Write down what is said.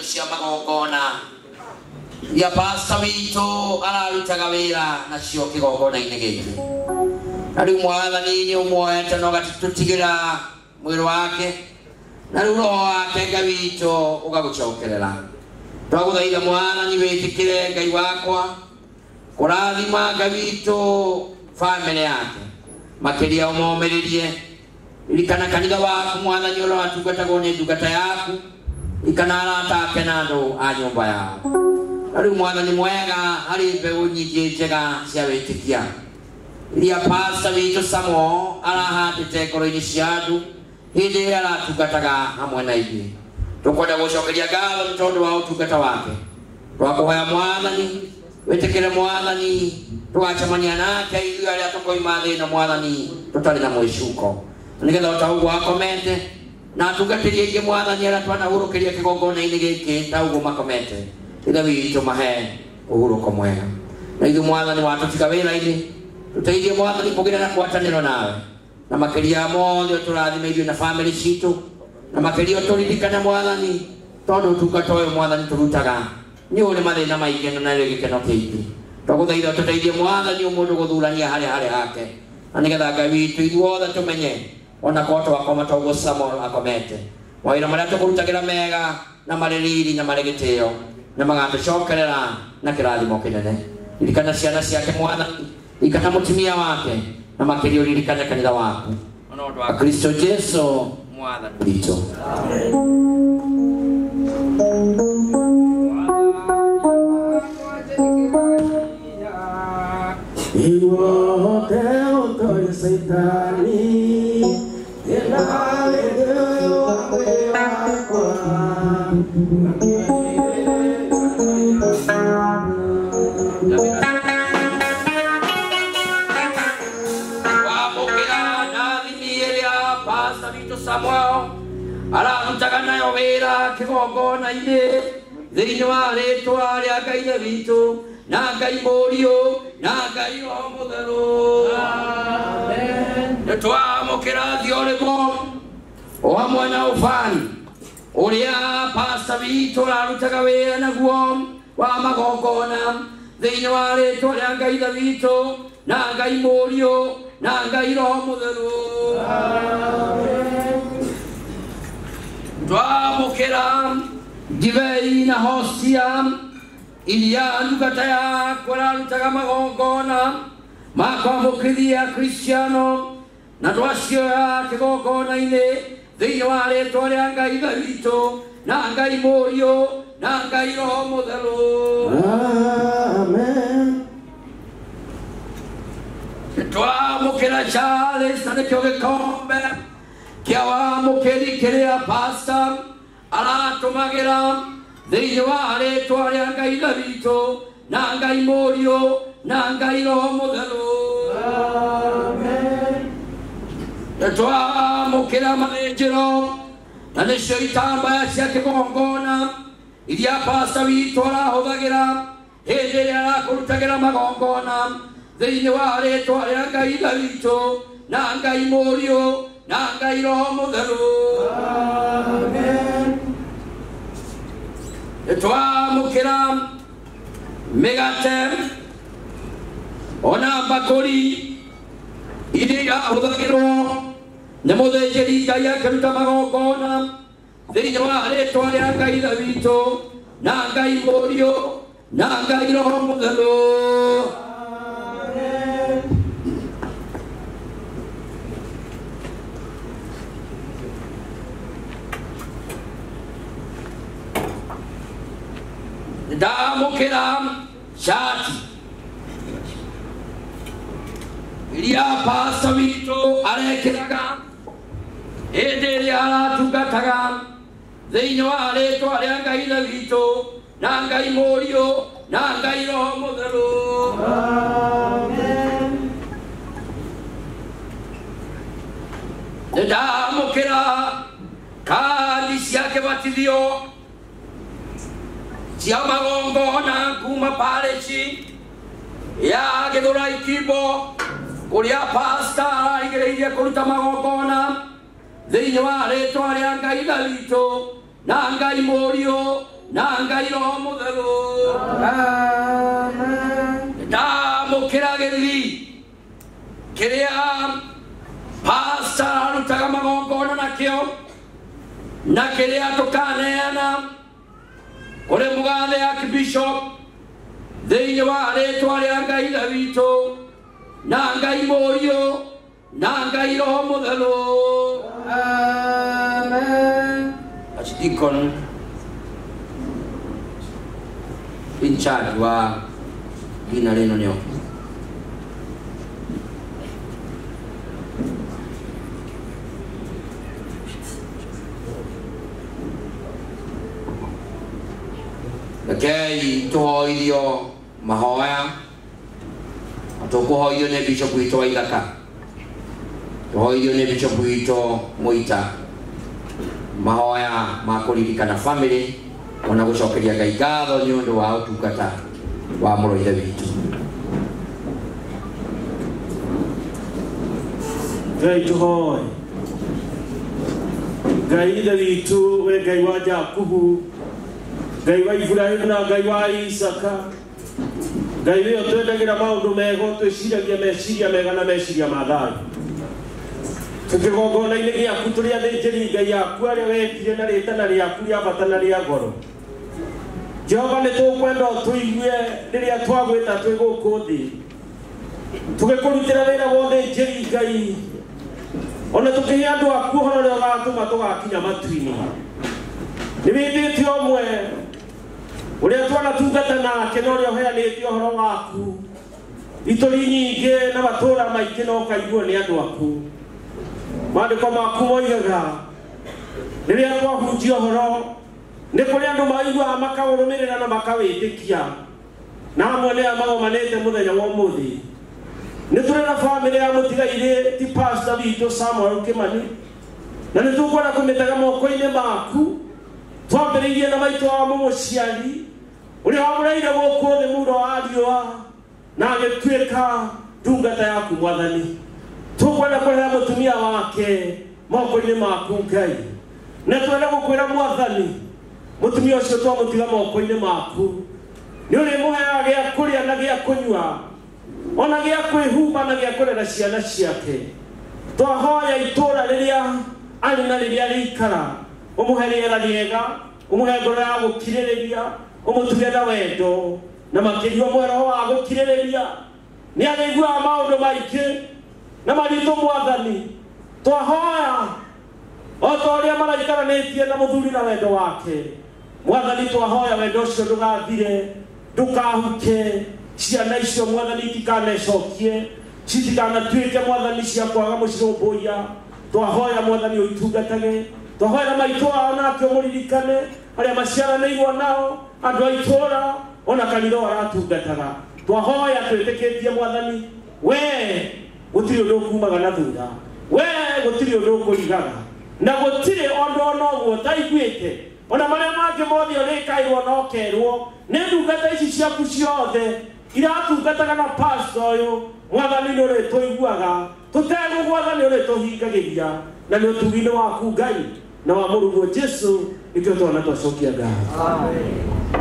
indo cia magongona iria pasta witũ ararutaga wĩra nacio kĩgongona-inĩ gĩkĩ. Na rĩu mwathani nĩ ũmuoete na ũgatũtigĩra mwĩrĩ wake, na rĩu roho wake Ngai witũ ũgagũcokerera. Twagũthaitha mwathani wĩtĩkĩre Ngai wakwa kũrathima Ngai witũ bamĩrĩ yake, makĩria ũmomĩrĩrie. Ririkana kanitha waku mwathani ũrĩa watungatagwo nĩ ndungata yaku, ririkana arata ake na andũ a nyũmba yao. Na rĩu mwathani mwega, harĩ mbeũ nyingĩ njega cia wĩtĩkia iria pasta witũ Samuel arahandĩte ngoro-inĩ cia andũ hĩndĩ ĩrĩa aratungataga hamwe na ithuĩ. Tũkwenda gũcokeria ngatho nĩ tondũ wa ũtungata wake. Twakũhoya mwathani wĩtĩkĩre mwathani tũgacemania nake ithuĩ arĩa tũkoima thĩ ĩno mwathani tũtarĩ na mwĩcuko, nĩgetha o ta ũguo akomete na atungatĩri aingĩ mwathani arĩa twanahurũkĩria kĩgongona-inĩ gĩkĩ ta ũguo makomete, Ithe witũ mahe ũhurũko mwega. Na ithuĩ mwathani watũtiga wĩra-inĩ, tũteithie mwathani kũgĩa na ngwatanĩro nawe, na makĩria mothe ũtũrathime ithuĩ na bamĩrĩ citũ, na makĩria ũtũririkane mwathani tondũ ũtungata ũyũ mwathani tũrutaga nĩ ũrĩ mathĩna maingĩ na nĩ gĩkeno kĩingĩ. Twagũthaitha ũtũteithie mwathani ũmũndũ gũthurania harĩa harĩ hake, na nĩgetha Ngai witũ ithuothe tũmenye ona korwo twakoma ta ũguo Samuel akomete, mawĩra marĩa tũkũrutagĩra mega na marĩ riri na marĩ gĩtĩo na magatũcokerera na kĩrathimo kĩnene. Ririkana ciana ciake mwathani, ririkana mũtumia wake, na makĩria ũririkane kanitha waku Ona ũndũ wa Kristo Jesu mwathani witũ. Nĩguo ũtorie Saitani, Wamũkĩra na thimi ĩrĩa pasta witũ Samuel ararutaga nayo wĩra kĩgongona-inĩ thĩinĩ wa rĩtwa rĩa Ngai Ithe witũ na Ngai Mũriũ na Ngai Roho Mũtheru. Nĩ twamũkĩra thiorĩmo o hamwe na ũbani ũrĩa pasta witũ ararutaga wĩra naguo wa magongona thĩinĩ wa rĩtwa rĩa Ngai Ithe witũ na Ngai Mũriũ na Ngai Roho Mũtheru. Twamũkĩra ndibei na hostia iria ndungata yakwa ĩrarutaga magongona ma kwamũkĩria Kristiano, na twacioya kĩgongona-inĩ thĩinĩ wa rĩtwa rĩa Ngai Ithe witũ na Ngai Mũriũ na Ngai Roho Mũtheru. Amen. Twamũkĩra Charles na nĩkĩo gĩkombe kĩa wamũkĩri kĩrĩa pasta aratũmagĩra thĩinĩ wa rĩtwa rĩa Ngai Ithe witũ na Ngai Mũriũ na Ngai Roho Mũtheru. Twamũkĩra mathĩnjĩro na nĩcio itambaya cia kĩgongona iria pasta witũ arahũthagĩra hĩndĩ ĩrĩa arakũrutagĩra magongona thĩinĩ wa rĩtwa rĩa Ngai Ithe witũ na Ngai Mũriũ na Ngai Roho Mũtheru. Twamũkĩra mĩgate ona mbakũri iria irahũthagĩrwo nĩ mũthĩnjĩri Ngai akĩruta magongona thĩinĩ wa rĩtwa rĩa Ngai Ithe witũ na Ngai Mũriũ na Ngai Roho Mũtheru. Ndamũkĩra cati iria pasta witũ arekĩraga hĩndĩ ĩrĩa aratungataga thĩinĩ wa rĩtwa rĩa Ngai Ithe witũ na Ngai Mũriũ na Ngai Roho Mũtheru. Nĩndamũkĩra kandi cia kĩbatithio cia magongona kuma parishi ya Gĩthũrai Kimbo kũrĩa pasta ararigĩrĩirie kũruta magongona thĩinĩ wa rĩtwa rĩa Ngai Ithe witũ na Ngai Mũriũ na Ngai Roho Mũtheru. Amen. Ndamũkĩra gĩthi kĩrĩa pastor arutaga magongona nakĩo na kĩrĩa tũkaneana kũrĩ mũgathe Archbishop thĩinĩ wa rĩtwa rĩa Ngai Ithe witũ na Ngai Mũriũ na Ngai Roho Mũtheru. Amen. Archdeacon in charge wa gina rĩno nĩo. Rekei tũhoithio mahoya, tũkũhoithio nĩ bishop witũ wa Ithaka, tũhoithio nĩ bishop witũ Mũita, mahoya ma kũririkana family ona gũcokeria Ngai ngatho nĩ ũndũ wa ũtungata wa mũrũ ithe witũ. Ngai tũhoe. Ngai Ithe witũ, we Ngai wa Jakubu, Ngai wa Iburahĩmu na Ngai wa Isaka, Ngai we ũtwendagĩra maũndũ mega, ũtwĩciragia meciria mega na meciria ma thayũ. Tũkĩgongona-inĩ gĩaku tũrĩ athĩnjĩri Ngai aku arĩa wekire na rĩtana rĩaku rĩa bata na rĩa goro. Jehova nĩ tũkwenda ũtũigue rĩrĩa twagwĩta twĩ gũkũ thĩ, tũgĩkũrutĩra wĩra wa ũthĩnjĩri Ngai, ona tũkĩhe andũ aku ũhoro ũrĩa ũgatũma tũgakinya matu-inĩ. Nĩ wĩtĩte ũmwe ũrĩa twanatungata nake na ũrĩa ũheanĩte ũhoro waku itũri nyingĩ na matũũra maingĩ na ũkaiguo nĩ andũ aku. Maandĩko maku moigaga rĩrĩa twahunjia ũhoro nĩ kũrĩ andũ maiguaga makaũrũmĩrĩra na makawĩtĩkia, na amwe nĩ aya magomanĩte mũthenya wa ũmũthĩ. Nĩ tũrĩ na bamĩrĩ ya mũtigairĩ ti pastor witũ Samuel Kimani, na nĩ tũkwenda kũmĩtega moko-inĩ maku. Twambĩrĩirie na maitũ wa mũmũciari ũrĩa wamũreire gũkũ thĩ mũro wa riũa na agĩtuĩka ndungata yaku Mwathani. Tũkwenda kũrehe mũtumia wake moko-inĩ maku Ngai, na twenda gũkwĩra Mwathani, mũtumia ũcio twamũtiga moko-inĩ maku, nĩ ũrĩmũheaga gĩa kũrĩa na gĩa kũnyua, ona gĩa kwĩhumba na gĩa kũrera ciana ciake. Twahoya itũũra rĩrĩa arĩ na rĩrĩa rĩikara, ũmũhe rĩera rĩega, ũmũhe ngoro ya gũkirĩrĩria, ũmũtuge na wendo, na makĩria ũmũhe roho wa gũkirĩrĩria. Nĩ arĩiguaga maũndũ maingĩ na maritũ Mwathani. Twahoya o ta ũrĩa maraikaranĩtie na mũthuri na wendo wake, Mwathani twahoya wendo ũcio ndũgathire, ndũkahuke. Ciana icio Mwathani itikanecokie, citikanatuĩke Mwathani cia kwaga mũcirũmbũiya. Twahoya Mwathani ũitungatage, twahoya maitũ ao nake ũmũririkane, arĩa maciaranĩirwo nao, andũ a itũũra ona kanitha ũrĩa aratungataga. Twahoya twĩtĩkĩtie Mwathani, we gũtirĩ ũndũ ũkumaga na thutha, we gũtirĩ ũndũ ũkũrigaga, na gũtirĩ ũndũ ona ũguo ũtaiguĩte, ona marĩa mangĩ mothe ũrĩkairwo na ũkerwo nĩ ndungata ici ciaku ciothe iratungataga na pastor ũyũ. Mwathani nĩ ũrĩtũiguaga, tũtegũgwatha nĩ ũrĩtũhingagĩria, na nĩ ũtugi-inĩ waku Ngai na wa mũrũguo Jesũ nĩkĩo twana twacokia ngatho. Amen.